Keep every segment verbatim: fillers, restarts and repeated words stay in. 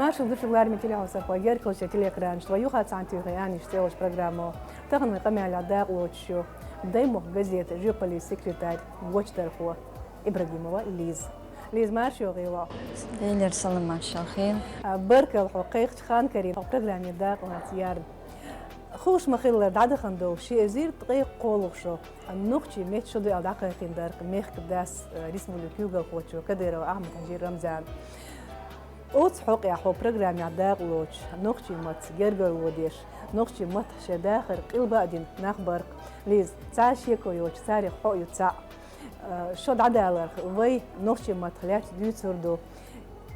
Маршал ду шуга, лараме телехьовсархой, геркалча телеэкранаш тӀа юха цхьан туьйхи аьнна йиш йолча программо. Тахан вай къамаьлах дакъа лоцуш ю Даймохк газета жоьпаллин секретарь, гочдархо Ибрагимова Лиза. Лиза, марша йоагӀийла хьо. Делера салам-маршал хилда. А, баркал хьо кхайкхача ханкарийна программе дакъа лаца ярна. Ховш ма-хиллара, дӀадахандаь дола ши эзар ткъе кхоалагӀа шу нохчий меттан шу ду аьнна дӀакхайкхийна дар-кх мехкдас, э, республикан куьйгалхочо Кадыров Ахьмад-Хьажий Рамзана. Оцу хьокъехь хьо программехь дакъа лоцуш, нохчий маттаца гергарло деш, нохчий маттахь шайн дахар къилба а дина нах бар-кх. Лиза, цхьа шеко йоцуш, царех хьо а ю цхьаъ. Э, шо дӀадаларх, вай нохчий маттах лаьцна дуьйцур ду.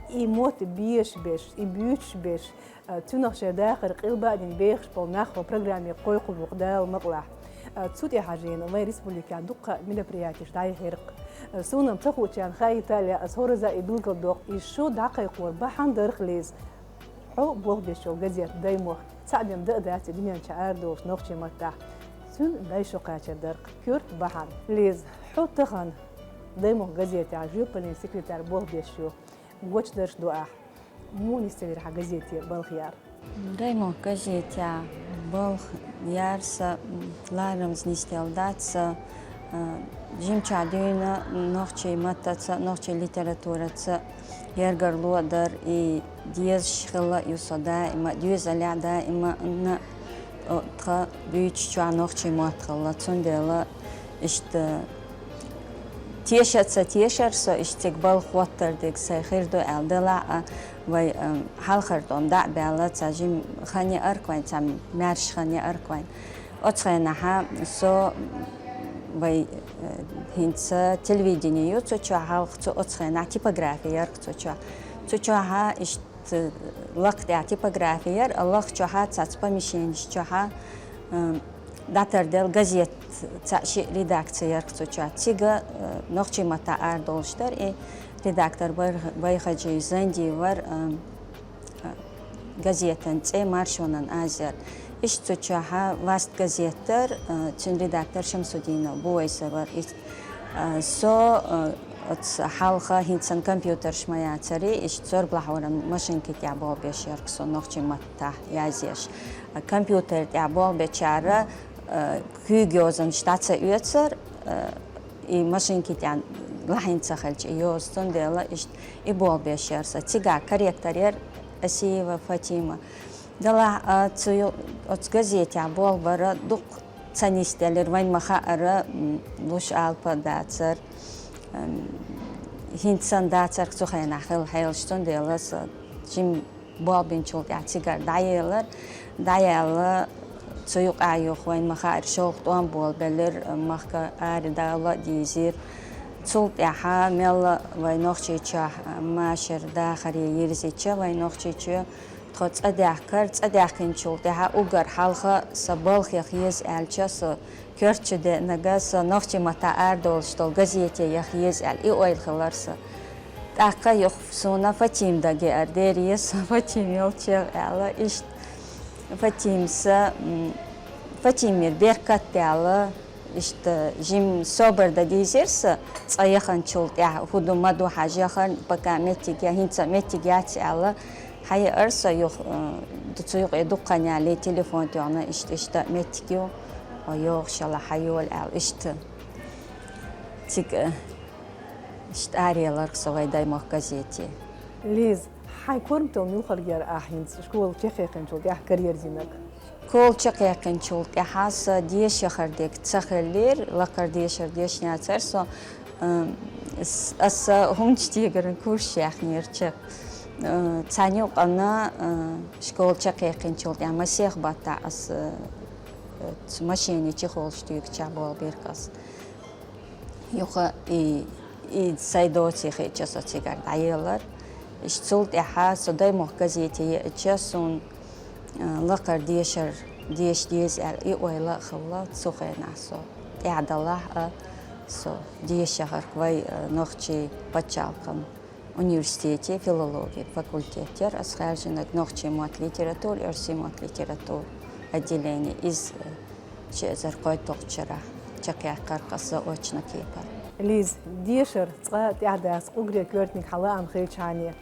И мотт безаш берш, и буьйцуш берш, э, цунах шайн дахар къилба а дина бехаш болу нах хьо программе кхойкхур бу-кх, Дала мукъалахь. Э, цу тӀе хьажийна вайн республикехь дуккха а мероприятеш дӀаяьхьира-кх. Э, суна-м ца хуучарна хаийта а лаьа, аса хӀоразза а и билгалдоккху, и шу дӀакхайкхор бахьана дар-кх, Лиза, хьо болх беш йолу газета «Даймохк» цхьаъ бен дан а дац и дуьнен чу арадолуш нохчий маттахь. Цуьнан бӀе шу кхачар дар-кх коьрта бахьана. Лиза, хьо тахана «Даймохк» газетехь жоьпаллин секретарь болх беш ю. Гочдарш ду ахь. Муха нисделира хьан газете балха яр? «Даймохк» газетехь балха яр сан, м, ларамаза нисделла дац сан, а, жимчохь дуьйна нохчий маттаца, нохчий литератураца гергарло а дар, и дезаш хилла а ю со даима, доьзалехь даима а, о, тхан буьйцучохь нохчий мотт хилла. Цундела иштта теша а ца тешара со, иштта цига балха хӀоттар дерг сайн хир ду аьлла, делахь а вай, ам, хьалхара тӀом дӀа а баьлла, цхьа жима хан яра-кх вайн, цхьа маьрша хан яра-кх вайн. Оцу хенахь со, вай, э, хӀинца телевидени ю цу чохь, хьалха цу, оцу хенахь типографи яра-кх цу чохь. Цу чохь иштта лакха тӀехь типографи яра, а лакха чохь цхьацца помещенеш чохь, м, дӀатарделла газет, цхьаъ-шиъ редакци яра-кх цу чохь. Цига, э, нохчий маттахь арадолуш дара, и редактор Байх-, Байхаджи Занди вара, м, э, газетан цӀе «Маршонан аз» яра. Иштта цу чохь «Васт» газет дара, э, цуьнан редактор Шамсудинов Буайса вара. И, э, со, э, Оцу хьалха хӀинца санна компьютерш ма яцара, иштта сорблахьоран машинки тӀехь болх беш яра-кх со, нохчий маттахь язъеш. Компьютер тӀехь болх бечара, э, куьйга йозанаш дӀа ца оьцура, э, и машинки тӀехь лахьийна ца хилча и йоза, цундела иштта и болх беш яра со. Цигахь корректор яра Асиева Фатима. Делахь а цу ю-, оцу газетехь болх бар дукха ца нисделира, вайна ма-хаъара, м, луш алапа дацара, м, хӀинца санна дацара-кх цу хенахь хилла хьелаш, цундела аса жима болх бинчул тӀаьхьа цигара дӀаелира, дӀаяьлла, цу юкъа юха вайна ма-хаъара шолгӀа тӀом болабелира, махка арадала а дийзира. Цул тӀаьхьа мелла вай Нохчийчохь машар дахаре йирзича, вай Нохчийчоь тхо цӀа даьхкира, цӀа даьхкинчул тӀаьхьа уггар хьалха сан балха яха еза аьлча, со коьртачу деанарг, со нохчий маттахь арадолуш долу газете яха еза аьлла, и ойла хилира сан. ТӀаккха юха суна Фатима дага еара, дера еза со Фатима йолчех аьлла, иштта Фатимас, м, Фатимера беркат а даьлла, иштта жима собар дан дийзира сан, цӀа яханчул тӀаьхьа хӀун ду, ма ду хьажа, яхара, пока меттиг я, хӀинца меттиг яц аьлла, хьаеара со юха, э, ду-, цу юкъе дуккха хан ялале телефон тоьхна, иштта, иштта меттиг ю, хьо йогӀуш ялахь хьайола аьлла, иштта. Цига, э, иштта араелира-кх со вай «Даймохк» газете. Лиза, хьайн корматалла муьлхарг яра ахь хӀинца школа чекхъяьккхинчул тӀаьхьа карьера динарг? Школа чекхъяьккхинчул тӀаьхьа сан деша яхар дерг ца хиллера, лакхара дешар дешна яцара со, м, с-, аса хӀуманаш тегаран курсаш яьхнера чекх. Э, цхьана юкъана, э, школа чекхъяьккхинчул тӀаьхьа масех баттахь аса, э, ц-, машенийн чехолаш туьйгучохь болх бира-кх аса. Юха и, и сайн доций хиъча, со цигара дӀаелира. Иштта цул тӀаьхьа со «Даймохк» газете еача, суна, а, лакхара дешар деша деза аьлла, и ойла а хилла, цу хенахь со тӀаьхьа далахь а, со деша яхарг вай, а, нохчийн пачхьалкхан университете филологин факультет яра, аса хаьржинарг нохчийн мотт, литература, оьрсийн мотт, литература отделение. Иза, э, ши эзар кхойтталгӀачу шарахь чекхъяьккхира-кх аса заочно кепара. Лиза, дешар цкъа а тӀаьхьа дац, уггаре коьртаниг хьан лаам хилчхьана.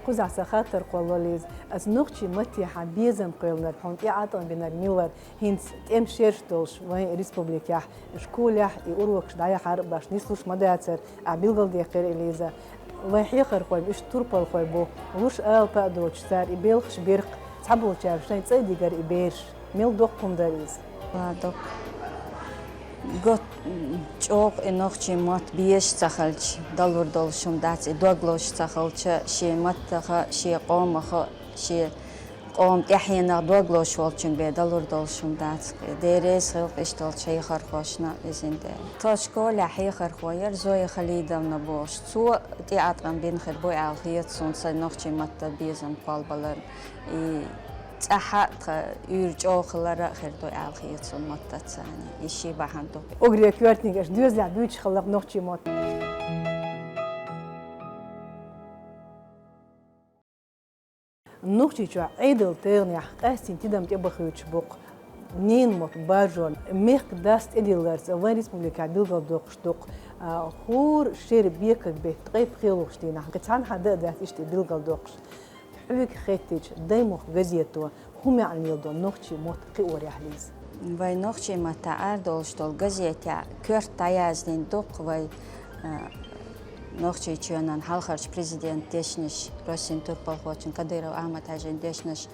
Кхузахь сан хаттар кхоллало, Лиза. Ас нохчийн маттехьа безам кхоьллинарг, хьуна тӀеӀаткъам бинарг мила вар? ХӀинца тӀема шераш долуш вайн республикехь школехь и урокаш дӀаяхьар а башха нислуш ма дацара, ахь билгалдаьккхира и, Лиза. Вайн хьехархой, уьш турпалхой бу, луш алапа а доцуш, цара и белхаш биркх, цхьаболчара шайн цӀа а дигара и бераш. Мел доккха хӀума дара иза? Ладог. Гот, чӀогӀа и нохчийн мотт безаш ца хилча, далур долуш хӀума дац, и дог лозуш ца хилча, шен маттаха, шен къомаха, шен къоман тӀаьхьенах дог лозуш волчун бен далур долуш хӀума дац. Дерриг хилкъ иштта долчу хьехархошна изин дела. Тхо школехь хьехархо яра Зоя Халидовна бохуш. Цо тӀеӀаткъам бина хир бу аьлла хета суна сайн нохчийн матта безам кхоллабаларна. И цӀахь а тхан уьйр чӀогӀа хилар а хир ду аьлла хета суна маттаца. И ши бахьана ду. Уггаре коьртаниг аша доьзалехь буьйцуш хилла нохчийн мотт. Нохчийчохь Ӏедалан тӀегӀанехь къаьсттина тидам тӀебахуьйтуш бу-кх ненан мотт баржорна. Мехкан дас тӀедилларца вайн республикехь билгалдоккхуш ду-кх, а, хӀора шеран бекарг беттан ткъе пхоьалгӀачу дийнахь. Кхин цхьанхьа дан а дац иштта билгалдоккхуш. Хьоьга хеттича, «Даймохк» газето хӀун маьӀна леладо нохчийн мотт кхиорехь, Лиза? Вайн нохчийн маттахь арадолуш долу газетехь коьрта дӀаяздина ду-кх вай, а, Нохчийчоьнан хьалхарчу президентан дешнаш, Россин турпалхочун Кадыров Ахьмад-Хьаьжин дешнаш,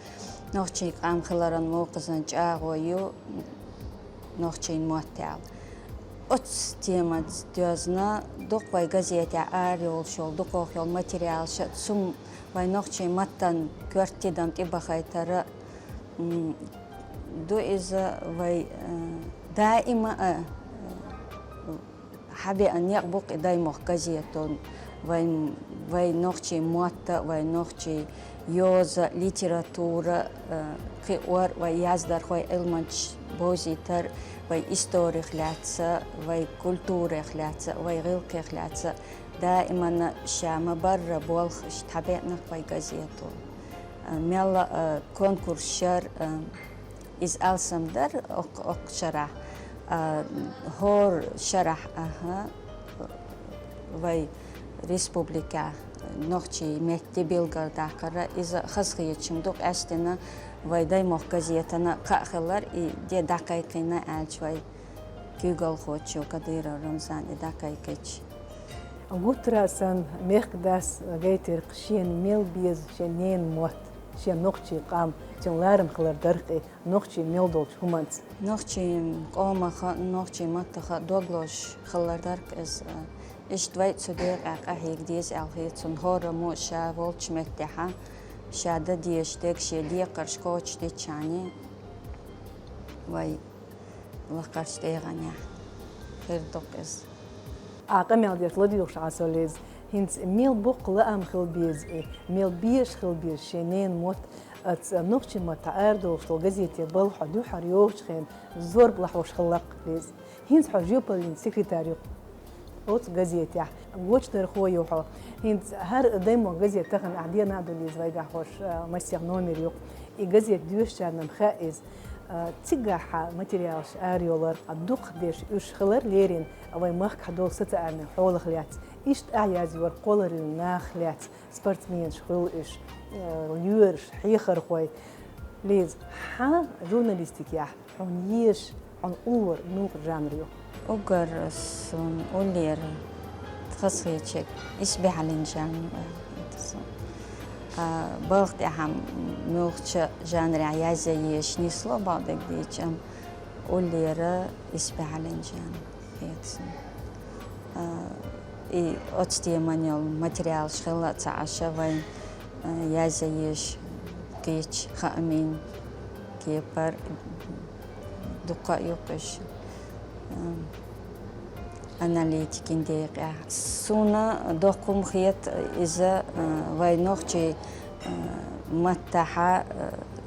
нохчийн къам хиларан мукъазан чӀагӀо ю нохчийн мотт аьлла. Оцу темаца доьзна ду-кх вай газетехь арайолуш йолу дукхох йолу материалаш а, цу вайн нохчийн маттан коьрта тидам тӀебахийтар а, м, ду иза вай, э, даима а, э, хьабеана некъ бу-кх и «Даймохк» газето, вайн, вайн нохчийн мотт а, вайн нохчийн йоза, литература, э, кхиор а, вай яздархой, Ӏилманчаш бовзийтар а, вай историх лаьцна, вай культурих лаьцна, вай гӀиллакхех лаьцна даимана ша ма-барра болх иштта хьабеана-кх вай газето. Э, мелла а, э, конкурс шар, э, иза алсам дара окх-, окху шарахь, а, хӀора шарахь, аха, вай республикехь нохчийн метта билгалдаккхар а, иза хазахеташ ду-кх, къаьсттина вай «Даймохк» газетана кхаъ хилар, и де дӀакхайкхийна аьлча, вай куьйгалхочо Кадыров Рамзана и дӀакхайкхича. Гуттара а санна, мехкан дас гайтира-кх шена мел беза шен ненан мотт, шен нохчийн къам, цуьнан ларам хилар дара-кх и, нохчийн мел долчу хӀуманца. Нохчийн къомаха, нохчийн маттаха дог лозуш хилар дара-кх иза. Иштта вай а цу декъехь къахьега деза аьлла хета суна, хӀораммо ша волчу меттехь, ша дан дезаш дерг шен декхарш кхочушдичхьана, вай лакхарчу тӀегӀанехь хир ду-кх иза. Ахь къамел деш ладуьйгӀуш Ӏа со, Лиза. ХӀинца мел боккха лаам хила беза и, мел безаш хила беза шен ненан мотт, оцу нохчийн маттахь арадолуш долу газете балха хьо дуьххьара йогӀучу хенахь зорба лахьош хилла-кх, Лиза. ХӀинца хьо жоьпаллин секретарь ю-кх оцу газетехь, гочдархо ю хьо. ХӀинца хӀара «Даймохк» газета тахана ахь дена а ду, Лиза, вайгахь хӀорш, а, масех номер ю-кх. И газета доьшучарна-м хаьа иза. А, цигахь хьан материалаш арайолар, а, дукхахдеш уьш хилар леррина, а, вайн махкахь долу социальни хьолах лаьцна. Иштта ахь язйора кхоллареллачу нахах лаьцна, спортсменаш хуьлу уьш, а, лоьраш, хьехархой. Лиза, хьан журналистикехь хьуна езаш, хьуна уллора муьлха жанр ю? Уггар суна уллера хазахетарг исбаьхьаллин жанр ю. А, балха тӀехь-м муьлххачу жанрехь язъян езаш нисло, бакъдерг дийцича, амма уллера исбаьхьаллин жанр хета суна. А, и оцу теман йолу материалаш хилла а ца Ӏаш, вайн, а, язъян езаш кхечу хаамийн кепара дуккха а ю-кх уьш, а, аналитикин декъехь. Суна доккха хӀума хета иза, а, вайн нохчийн, а, маттахь, а,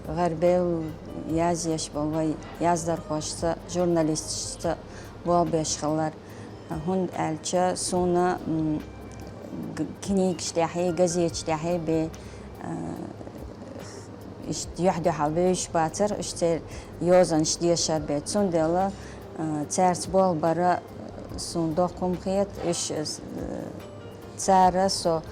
гӀарабевлла язъеш болу вайн яздархошца, журналисташца болх беш хилар. ХӀунда аьлча суна, м, г-, книгаш тӀехь, газеташ тӀехь бен, а, иштта юьхь-дуьхьал бевзаш бацара, уьш церан йозанаш дешар бен. Цундела, а, цаьрца болх бар суна доккха хӀума хета, уьш, а, цара со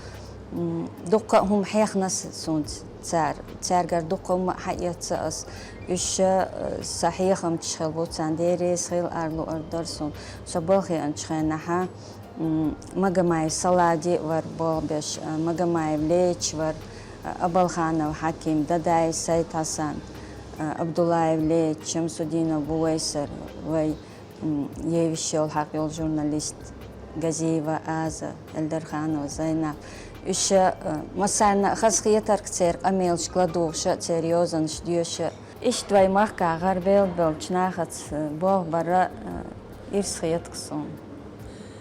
М, дуккха а хӀума хьехна с-, суна ц-, цар. Цаьргара дуккха хӀума а хьаэца ас. Уьш, э, сан хьехамчаш хила бу царна, деррис хила ара луъург дара суна. Со балхе йолчу хенахь, м, Магомаев Салади вара болх беш, э, Магомаев Леч вара, э, Абалханов Хьаким, Дадаев Сайд-Хьасан, э, Абдуллаев Леч, Шамсудинов Бувайсар, вай м, евзаш йолу хьакъ йолу журналист Газиева Аза, Эльдарханова Зайнап. Уьш, э, массарна а хазахетарг церан къамелашка ладугӀуш а, церан йозанаш доьшуш а. Иштта вай махкахь гӀарабевлла болчу нахаца, э, болх бар а, э, ирс хетарг суна.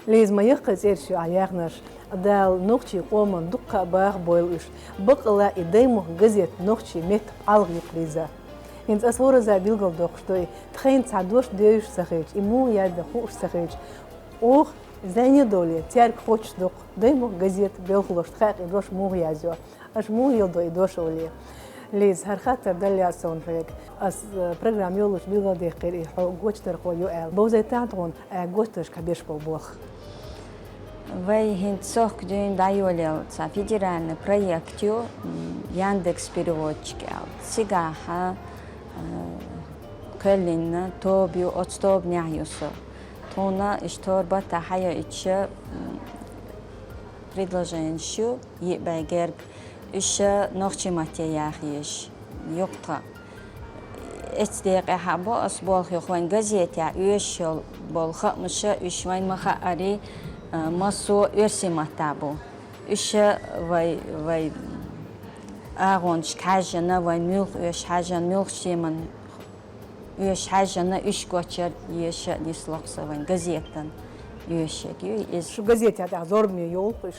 Лиза, ма яккхий цӀераш ю ахь яьхнарш. Дала нохчийн къоман дуккха а баха бойла уьш. Баккъала и «Даймохк» газета нохчийн меттах Ӏалха ю-кх, Лиза. ХӀинца ас хӀоразза билгалдоккхуш ду и, тхайна цхьа дош девзаш ца хилча, и муха яздо хууш ца хилча, оха зӀене а довлий, цаьрга хоттуш ду-кх «Даймохк» газета белхалошна хаьа-кх и дош муха язйо, аша муха йилдо и дош олий. Лиза, хӀара хаттар далла лаьа суна хьоьга. Ас, э, программа йоллучу билгалдаьккхира и хьо гочдархо ю аьлла. Бовзийтахьа тхуна, э, гочдаршкахь беш болу болх. Вай хӀинца цхьа кху дуьйна дӀайолаелла цхьа федеральный проект ю, м, Яндекс Переводчик аьлла. Цигахь, э, кхоьллина тоба ю, оцу тобанехь ю со. Тхуна иштта хӀора баттахь хьайоуьйтуш, м, предложенеш ю, йиъ бӀе герга, уьш нохчийн матте яха езаш ю-кх тхан. Эцу декъехь а бу ас болх йоху вайн газетехь оьшуш йолу болу хаамаш, уьш вайн ма-хаъара, а, массо а оьрсийн маттахь бу. Уьш вай, вай агӀонашка хьаьжжина, вайн муьлхха оьшу хьаьжжина, муьлххачу теман оьшу хьаьжжина, уьш гочдар еша а нисло-кх сан вайн газетан оьшург ю иза. Шу газетехь тӀехь зорбане йолу-кх уьш?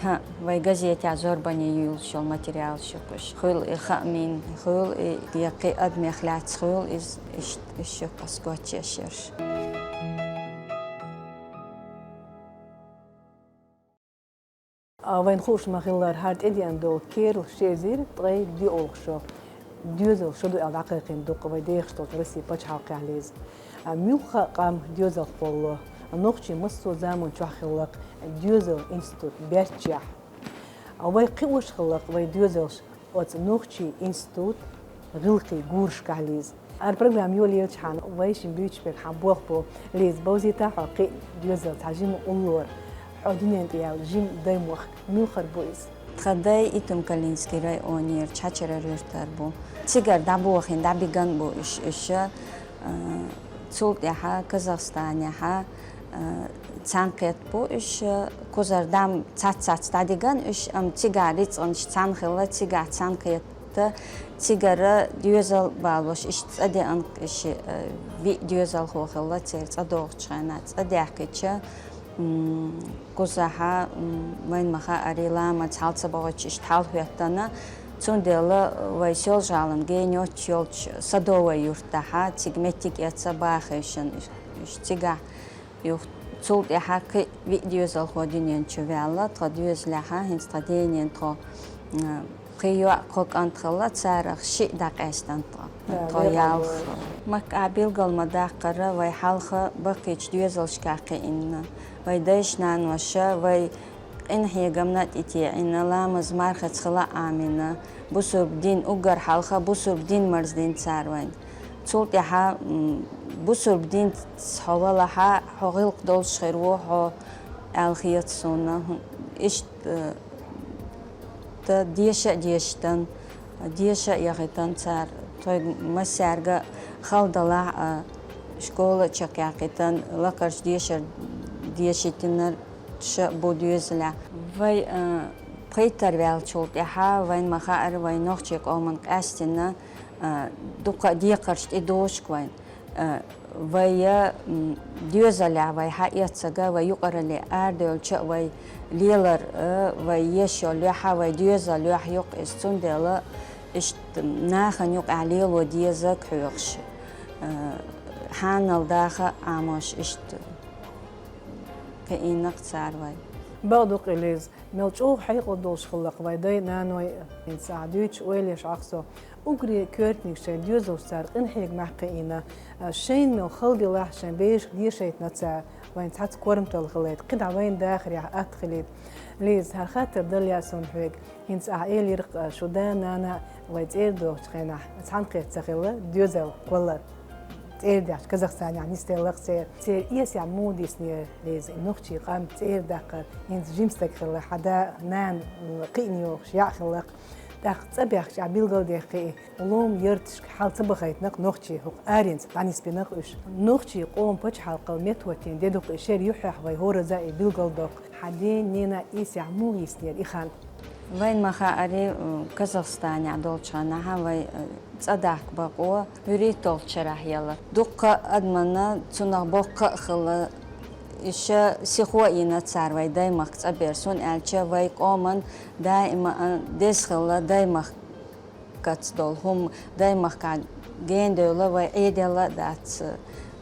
ХӀаъ, вай газетехь зорбане йолуш йолу материалаш ю-кх уьш. Хуьлу и хаамийн, хуьлу и, я кхин адамех лаьцна хуьлу иза, иштта уьш ю-кх ас гочъеш ерш. А, вайна хууш ма-хиллара, хӀара тӀедеана долу керла ши эзар ткъе диъ олхуш йолу доьзал шо ду аьлла дӀакхайкхийна ду-кх вай дехаш долчу Россин пачхьалкхехь, Лиза. А, муьлхха а къам доьзалх кхоллало, нохчийн массо а заманчохь хилла-кх доьзалан институт баьрччехь. А, вай кхиош хилла-кх вай доьзалш оцу нохчийн институтан гӀиллакхийн гурашкахь, Лиза. ХӀара программа йолаелчахьана вай шина буьйцуш берг хьан болх бу, Лиза, бовзийта хьо кхин а доьзал цхьа жима уллора, хьо дуьнен тӀе яьлла жима даймохк. Муьлхара бу иза? Тхан дай Итум-Калинский районера Чачарар юьртара бу. Цигара дӀабохийна, дӀабигна бу уьш, уьш, а, цул тӀаьхьа Казахстанехь, а, цхьаьнакхетта бу уьш, а, кхузара дам цац-цац дӀадигна уьш, амма цигахь рицкъанаш цхьаьна хилла, цигахь цхьаьнакхетта, цигара доьзал балош, иштта цӀа деана-кх уьш, а, виъ доьзалхо хилла, церан цӀа догӀучу хенахь цӀа даьхкича, м, кхузахь, м, вайна ма-хаъара, ламаз хьал ца бахийтуш иштта хьалахӀоьттина, цундела вай Соьлжа-ГӀалина гена йоццуш йолчу Садовой юьртахь, цига меттиг эцна бахийшина уьш, уьш цигахь. Юха цул тӀаьхьа кхин а виъ доьзалхо дуьнен чу ваьлла, тхан доьзалехь, хӀинца тхан денна тхо, м, пхи йоӀ, кхо кӀант хилла, царах шиъ дӀакъаьстина тхо, да, тхо векъал ялх. Махкахь билгал ма-даккхара, вай хьалха баккхийчу доьзалшкахь кхиъна. Вай дайша-наноша вай къинхьегамна а тӀетеӀина, ламаз-мархаца хила а Ӏамийна, бусурба дин, уггар хьалха бусурба дин марздина цара вайна. Цул тӀаьхьа, м, бусурба динца хьо валахь, хьо гӀиллакх долуш хир ву хьо аьлла хета суна. Иштта, э, та деша а дешийтина, деша а яхийтина цара. Тхоьга массаьрга а хала далахь а, школа а чекхъяккхийтина, лакхарчу дешар дешийтинарш а бу доьзалехь. Вай, э, пхийттара ваьллачул тӀаьхьа вайна ма-хаъара, вайн нохчийн къоман къаьстина, э, дуккха а декхарш тӀедужу-кх вайна. Э, вай, м, доьзалехь вай хьаэццарг, вай юкъаралле арадевлча а вай лелар, э, вай еш йолу юьхь, вай доьзалан юьхь ю-кх иза, цундела иштта нахана юкъахь лело дезарг хьоьхуш, э, хьанал даха а Ӏамош иштта кхиийна-кх цара вай. Бакъду-кх, Лиза, мел чӀогӀа хьекъал долуш хилла-кх вай дай-наной, хӀинца ахь дуьйцуш ойла еш Ӏа-кх со. Уггаре коьртаниг шайн доьзалш цара къинхьегамехь кхиийна, шайна мел хала делахь а шайн берашка дешийтина цара, Вайн цхьацца корматалла хилийта, кхидӀа вайна дахарехь атта хилийта. Лиза, хӀара хаттар далла лаьа суна хьоьга. ХӀинца ахь элира-кх, шу да, нана вай цӀера дохучу хенахь цхьаьна кхетта ца хилла, доьзал кхоллар. ЦӀера даьхча Казахстанехь нисделла-кх церан. Церан эсехь муха диснера, Лиза, и нохчийн къам цӀера даккхар? ХӀинца жима стаг хилла хьан да, нана кхиъна йогӀуш яа хилла-кх. ТӀаккха цӀа баьхкича билгалдаьккхи и. Ломан ярташка хьал ца бахийтина-кх нохчий, хӀокху аренца дӀанисбина-кх уьш. Нохчийн къоман пачхьалкхал меттахӀоттийна де ду-кх и, шера юьххьехь вай хӀоразза и билгалдоккху. Хьан ден-ненан эсехь муха йиснера и хан? Вайна ма хаъара, Казахстанехь долчу хенахь вай цӀа дахка бакъо хӀуьрийтталгӀачу шарахь яра. Дуккха а адамна цунах боккха а хилла, иштта сихо а йина цара вай Даймахка цӀа бер, хӀунда аьлча вай къоман даима а деза хилла Даймахка кац долу хӀума, Даймахкахь гена девлла вай Ӏедал а дац.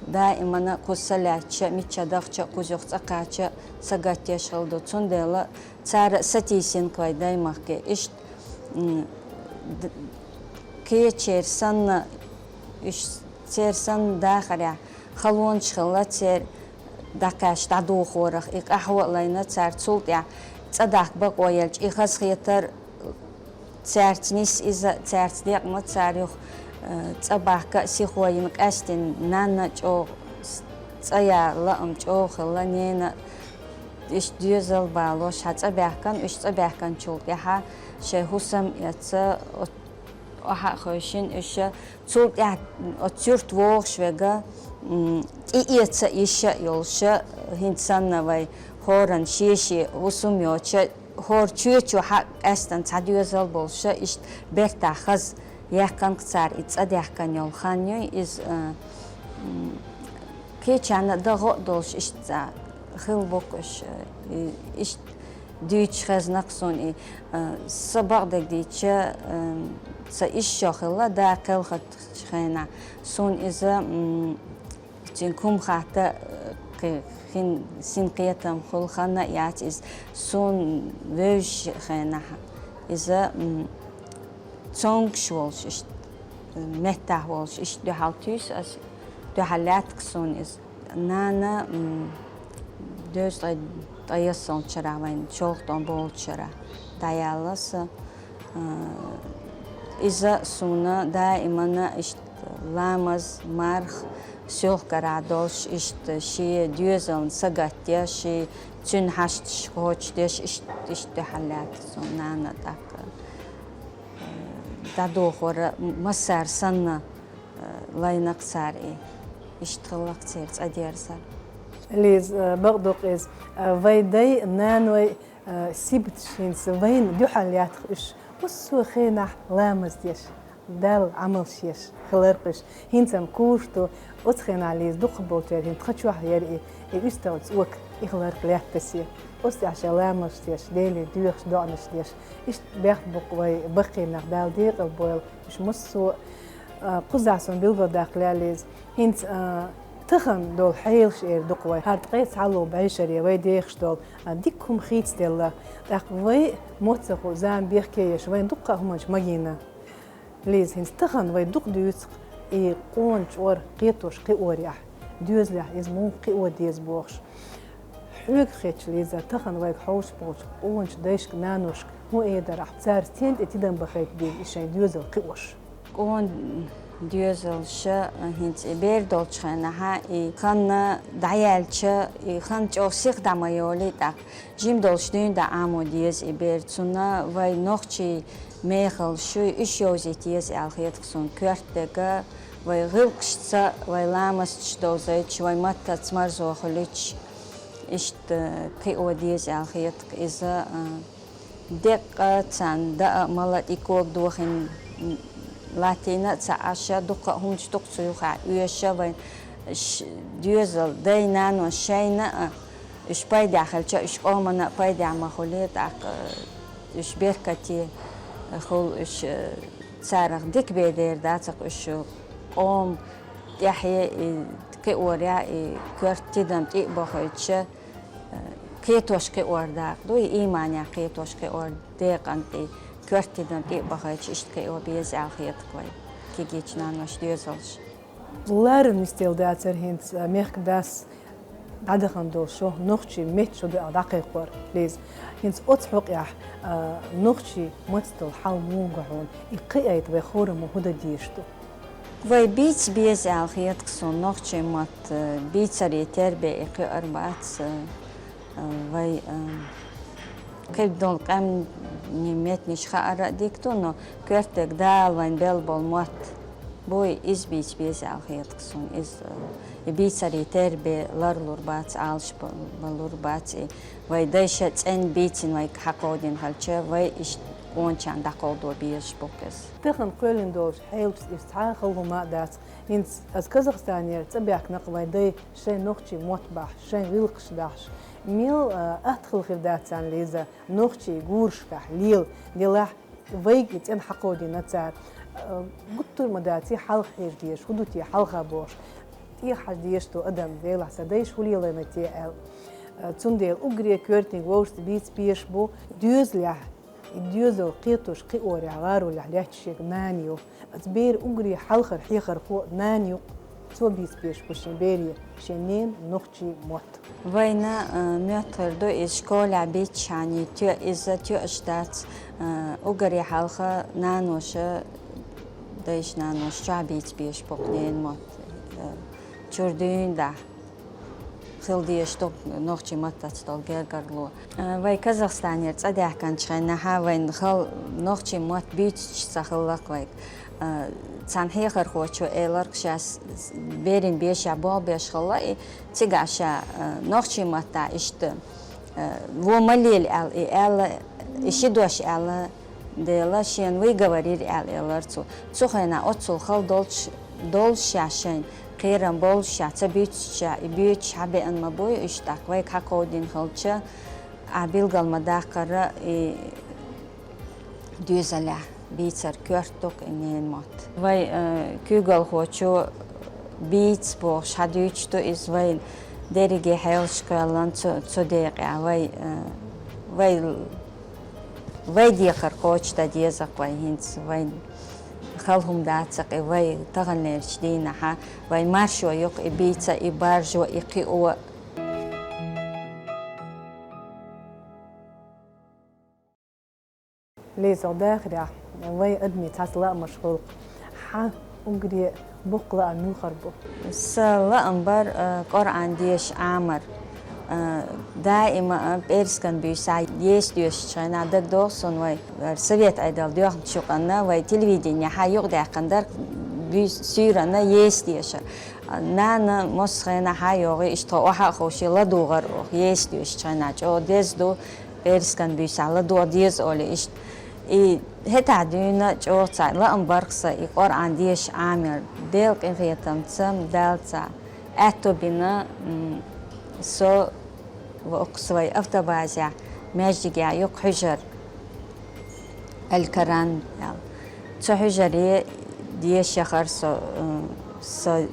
Даимана кхуза са лаьттича, мичча дахча а, кхуза юха цӀа кхаьчча а сагатдеш хилла ду. Цундела цара а сатийсина-кх вай Даймахке. Иштта, м, д-, кхечеран санна, уьш церан санна дахарехь халонаш хилла церан дӀакхаьчча дӀадохорах, и къахьо а лайна цара. Цул тӀаьхьа цӀа дахка бакъо елча, и хазахетар цаьрца нисса иза, цаьрца декъна цара юха, э, цӀа бахка а сихо йина, къаьстина нанна а чӀогӀа с-, цӀа яла лаам чӀогӀа хилла, ненан а иштта доьзал балош, хьан цӀа баьхкина, уьш цӀа баьхкинчул тӀаьхьа шайн хӀусам а эцна, от-, охьа а хевшина уьш. Цул тӀаьхьа оцу юьрта вогӀуш верг, м, тӀеэца йиш а йолуш, хӀинца санна вай хӀоранна шен-шен хӀусам йоцуш, хӀора чоьчу хьакъ къаьстина цхьа доьзал болуш, иштта бертахь хаза яьккхина-кх цара и цӀа даьхкина йолу хан ю иза, а, м, кхечарна а дан гӀо а долуш иштта цӀа хилла бу-кх уьш, и, иштта дуьйцуш хезна-кх суна и, а, сан бакъдерг дийцича, а, сан исс шо хилла да кхелхарчу хенахь. Суна иза, м, Цуьнга хӀума хатта, кхин, хин, синкхетам хуьлу, хан а яц иза. Суна вевзачу хенахь иза, м, цомгуш волуш иштта, меттахь волуш иштта дуьхьал туьйсу ас, дуьхьал лаьтта-кх суна иза. Нана, м, дезткъе ткъайоьссалгӀачу шарахь вайн шолгӀа тӀом болчу шарахь дӀаяьлла сан. А, иза суна даимана иштта ламаз, марха, соьлхкарахь долуш, иштта шен доьзална сагатдеш, шен цуьнан хьашташ кхочушдеш, иштта, иштта дуьхьал лаьтта суна нана тӀаккха. Э, дӀадохор массара санна, э, лайна-кх цара и. Иштта хилла-кх церан цӀа дерзар. Лиза, э, бакъду-кх иза. Э, вай дай, наной, э, сибаташ хӀинца вайна дуьхьал лаьтта-кх уьш. Массо а хенахь ламаз деш, Далла Ӏамалш еш хилар-кх уьш. ХӀинца-м кхузахь ду, оцу хенахь, Лиза, дукхахболчеран хӀинца тхан чохь яра и, и уьстагӀчу цӀока, и хилар-кх лаьттасе. Оцу тӀехь шайн ламазаш деш, Деле доьхуш, доӀанаш деш. Иштта бехк бу-кх вай баккхий нах, Дала декъал бойла уьш массо а. А, кхузахь суна билгалдаккха лаьа, Лиза. ХӀинца, а, тахана долу хьелаш эр ду-кх вай. ХӀара ткъе цхьалгӀа бӀешаре вай дехаш долу, а, дика хӀума хийцаделла. ТӀаккха вай моццахула зама бехке еш, вайна дуккха а хӀуманаш магийна. Лиза, хӀинца тахана вай дукха дуьйцу-кх и къона чкъор кхетош кхиорехь, доьзалехь иза муха кхио деза бохуш. Хьоьга хетча, Лиза, тахана вайга хьовсуш болчу къоначу дайшка, наношка хӀун эр дара ахь, цара стенна тӀе тидам бахийта деза и шайн доьзал кхиош? Къона доьзалша, хӀинца и бер долчу хенахь, и хан дӀаяьлча, и хан чӀогӀа сиха дӀа ма йолий тӀаккха. Жима долуш дуьйна дӀа Ӏамо деза и бер. Цунна вай нохчийн мехалла шуй, уьш йовзийта еза аьлла хета-кх суна коьрта дерг, вай гӀиллакхашца, вай ламасташ довзуьйтуш, вай маттаца марзо хуьлуьйтуш, иштта кхио деза аьлла хета-кх иза, а, деккъа царна даа а, мала а, тӀе кога дохийна, м, латтийна а ца Ӏаш, дуккха а хӀуманаш ду-кх цу юххехь оьшуш, вайн ш-, доьзал, дай-наной шайна а, уьш пайдехь хилча, уьш къоманна а пайдехь ма хуьлий, тӀаккха уьш беркате хуьлу, уьш, царах дика бен дер дац-кх уьш, къоман тӀаьхье и кхиорехь, и коьрта тидам тӀе а бохуьйтуш, кхетош кхиор дакъа ду, и ийманехь кхетош кхиор декъана тӀе, коьрта тидам тӀе а бохуьйтуш, иштта кхио беза аьлла хета-кх вай кегийчу наношна доьзалш. Ларам нисделла дацара хӀинца, мехкан дас ДӀадахана долу шо нохчийн меттан шо ду аьлла дӀакхайкхор, Лиза. ХӀинца оцу хьокъехь, а, нохчийн маттахь долу хьал муха хьуна? И кхиийта вай хораммо хӀун дан дезаш ду? Вай бийца беза аьлла хета суна нохчийн мотт, а, бийцаре тербе и кхиор бац, а, а, вай, а, кхидолу къаьмнийн меттанаш хаар а дика ду, но коьртаниг Дала вайна белла болу мотт буй, иза бийца беза аьлла хета суна. Иза, э, и бийцаре тербе ларлур бац, Ӏалашбалур бац, и вай дайша цӀена бийцина вайга хьакховдийна хилча, вай иштта къоначарна дӀакховдо безаш бу-кх иза. Тахана кхоьллина долчу хьелашца иза цхьа а хала хӀума а дац. ХӀинца аса Казахстанера цӀа баьхкина-кх вайн дай шайн нохчийн мотт бахьаш, шайн гӀиллакхаш дахьаш. Мел, а, атта хала хир дац царна, Лиза, нохчийн гурашкахь лела, делахь вайга и цӀена хьакховдийна цара. А, гуттар а ма дац, и хьалха хьежа дезаш, хӀун ду те хьалха бохуш. ТӀехьа хьажа дезаш ду адам, делахь сан дайша хӀун лелийна те аьлла. А, цундела уггаре коьртаниг вовшашца бийца безаш бу, доьзалехь, и доьзал кхетош кхиорехь, гӀаролехь лаьтташ ерг нана ю. Аса бер уггаре хьалхара хьехархо нана ю-кх. Цо бийца безаш бу шен бере шен ненан нохчийн мотт. Вайна, а, моьттур ду иза школехь бийцчхьана, тоьа иза тоьаш дац, а, уггаре хьалха наноша, дайша наноша чохь бийца безаш бу-кх ненан мотт, а, чуьра дуьйна дахь. Хила дезаш ду нохчийн маттаца долу гергарло. А, вай Казахстанера цӀа даьхкинчу хенахь вайна хала нохчийн мотт буьйцуш ца хилла-кх вайга. А, цхьана хьехархочо элира-кх, ша с-, с-, берийн бешехь болх беш хилла, и цигахь ша, а, нохчийн маттахь иштта, а, вон ма лела аьлла, и аьлла, и ши дош аьлла, дела, шена выговорили аьлла элира цо. Цу хенахь оццул хала долуш, долуш ша шайна, кхерам болуш ша ца буьйцуш ша, и буьйцуш хьабеана ма буй, уьш тӀаккха вайга хьакховдийна хилча, ахь билгал ма даккхара, и доьзалехь бийцар коьрта ду-кх и ненан мотт. Вай, э, куьйгалхочо бийца бохуш хьадуьйцуш ду иза, вайн дерриге хьелаш кхоьллина цу, цу декъехь. Вай, э, вай Вай декхар кхочушдан деза-кх вай хӀинца, вайн хала хӀума дац-кх и, вай таханлерчу дийнахь вайн маршо ю-кх и бийца, и баржо, и кхио. Лиза, дахарехь, вай адамийн цхьацца лаамаш хуьлу-кх. Хьан уггаре боккха лаам муьлхар бу? Сан лаам бар, а, Къуръан деша Ӏамар. А, даима, а, пӀераскан буьйсахь Есадаьш доьшучу хенахь дагадогӀу суна, вай, а, совет Ӏедал доьхначу юкъанна, вай телевиденехь юкъадаьккхина дара буьйса суьйранна Есадаьш. А, нана массо а хенахь йогӀий, иштта тхо охьа а ховший ладугӀар оха Есадаьш доьшучу хенахь, чӀогӀа деза ду, пӀераскан буьйсахь ладогӀа деза олий иштта. И хӀетахь дуьйна чӀогӀа цхьа лаам бар-кх сан, и Къуръан деша Ӏамор. Делан къинхетамца, Дала цхьа аьтто бина, м, со воккху вай автобазехь, маьждигехь ю-кх хьуьжар, Аль-Коран аьлла. Цу хьуьжаре деша яхара со, м, со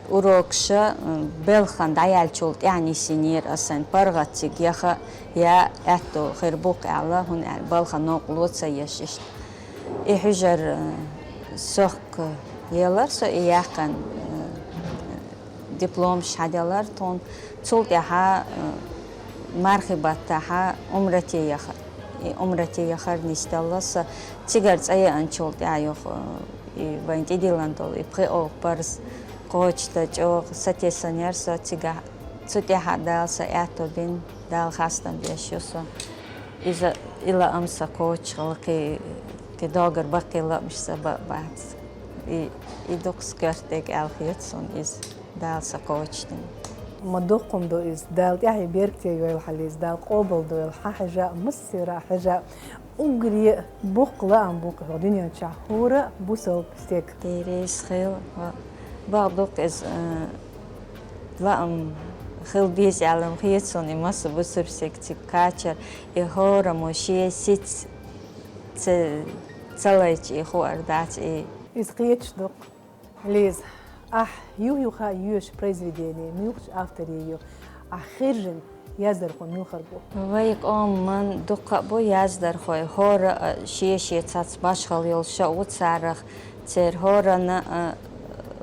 урокаша, м, белхан дӀаяьллачул тӀаьхьа нисйинера аса, сайн паргӀат цига яха я аьтто хир бу-кх аьлла, хӀунда аьлча балха новкъарло ца еш иштта. И хьуьжар, э, сохка елара со, и яьккхина, э, дипломаш хьаделара тхуна. Цул тӀаьхьа, э, мархи баттахь Ӏумрате яхара. И Ӏумрате яхар нисделла сан. Цигара цӀа яанчул тӀаьхьа юха, э, и вайн тӀедиллина долу и пхи оха парз кхочушдан чӀогӀа сатесна яра со цигахь. Цу тӀаьхьа Дала сан аьтто бина, Дала хастам беш ю со. Иза, и лаам сан кхочуш хилла, кхин, кхин доггара баккхий лаамаш сан бан а бац. И, и дукха сан коьртаниг аьлла хета суна иза, Дала сан кхочушдина. Ма дукха хӀума ду иза, Дала тӀаьхье беркате йойла хьан, Лиза, Дала къобалдойла хьан хьежа а, массеран а хьежа а. Уггаре боккха лаам бу-кх хӀокху дуьнен чохь хӀора бусалба стеган. Деррис хила, ва-, бакъ ду-кх иза, э, лаам хила беза аьлла-м хета суна, и массо а бусалба стеган цига кхачар, и хӀораммо шен сица ца, ца лайча и хуур дац и. Иза кхеташ ду-кх. Лиза, ахь юх-юха йоьшу произведени муьлхачу авторийн ю? Ахь хержина яздархо муьлхар бу? Вай къоман дуккха а бу яздархой, хӀора а шен-шен цхьацца башхалла йолуш а ву царах, церан хӀоранна а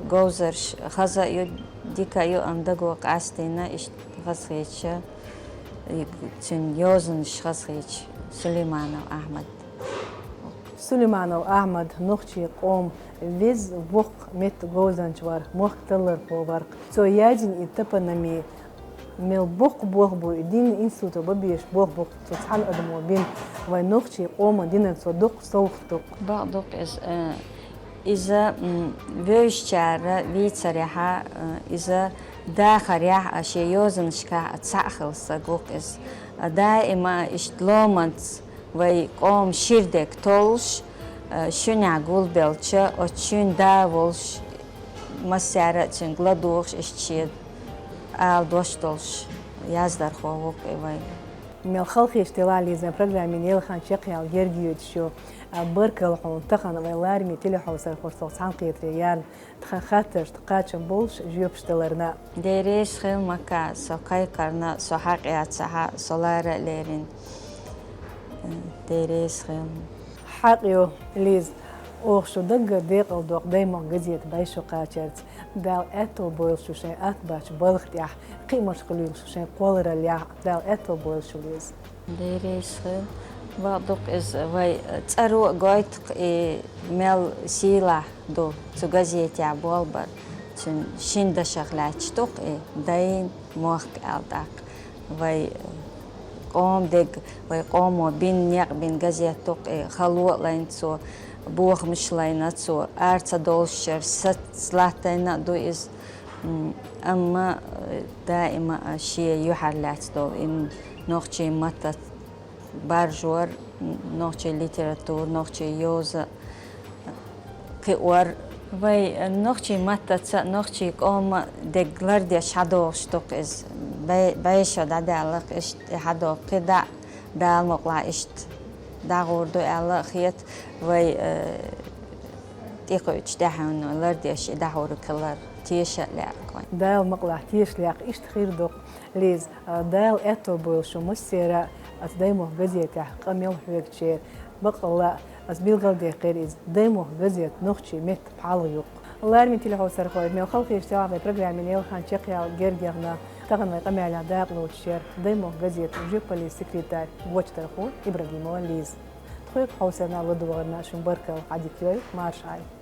говзарш хаза а ю, Дика а ю ам даго къастийна, иштта хазахеташ, цуьнан йозанаш хазахеташ Сулейманов Ахьмад. Сулейманов Ахьмад нохчийн къоман веза воккха меттан говзанча вар, мохк таллархо вар. Цо яздина и топоними мел боккха болх бу, и дийнна институте бан безаш болх бу-кх цо цхьана адамо бина, вайн нохчийн къоман динан цо дукха совгӀат ду-кх. Бакъ ду-кх иза, э, иза, м, вевзачара вийцарехьа, э, иза дахарехь а, шен йозанашкахь а цхьаъ хилла саг ву-кх иза. Э, даима а иштта ломанца вай къоман шира дег толлуш, э, шуьнехь гулбелча, оцу шуьнан да а волуш, массара а цуьнга ладугӀуш, иштта шен ала дош долуш яздархо ву-кх и вайн. Мел халахеташ делахь, Лиза, программин елхан чекхъяла герга йоьдуш ю. А, баркалла хьуна, тахана вайн лараме телехьовсархошца цхьаьнакхетаре яьлла, тхан хаттаршна кхачам болуш, жоьпаш даларна. Дера реза хила, Мака, со кхайкхарна, со хьакъ яцахьа, со лара а лерина. Дера реза хила. Хьакъ ю, Лиза, оха шу даггара декъала доккху Даймохк газета бӀе шо кхачарца. Дала аьтто бойла шу шайн атта баьчу балха тӀехь, кхиамаш хуьлийла шу шайн кхоллараллехь. Дала аьтто бойла шу, Лиза. Дера реза хила. Бакъ ду-кх иза, вай цӀаро а гойту-кх и мел сийлахь ду цу газетехь болх бар. Цуьнан шина дашах лаьтташ ду-кх и, Даймохк аьлла тӀаккха. Вай къоман дерг, вай къомо бина некъ бина газет ду-кх и, хало а лайна цо, бохамаш а лайна цо, ара ца доллушчара саца латтийна а ду иза. М, амма, э, даима а шен юьхьарлаьцна долу и нохчийн маттаца баржор, нохчийн литература, нохчийн йоза кхиор. Вай, э, нохчийн маттаца, нохчийн къоман дерг лардеш хьадогӀуш ду-кх иза. БӀе-, бӀе шо дӀадаьлла-кх иштта и хьадогӀу, кхидӀа а Дала мукъалахь иштта дӀагӀур ду аьлла а хета, вай, э, тӀекхуьучу тӀаьхьенна лардеш и дӀахьур хилар теша а лаьа-кх вайн. Дала мукъалахь теша лаьа-кх, иштта хир ду-кх, Лиза. А, Дала аьтто бойла шу массеран а, оцу Даймохк газетехь къамел хьоьгучеран. Баккъалла а, ас билгалдаьккхира иза, Даймохк газета нохчийн меттан пхьалгӀа ю-кх. Лараме телехьовсархой, мел халахеташ делахь, вайн программин елхан чекхъяла герга яхна. Тахана вайн къамелехь дакъа лоцуш яра Даймохк газетан жоьпаллин секретарь, вочдархо Ибрагимова Лиза. Тхоьга хьовсарна а, ладогӀарна а шун баркалла, Ӏадика йойла, марша Ӏойла.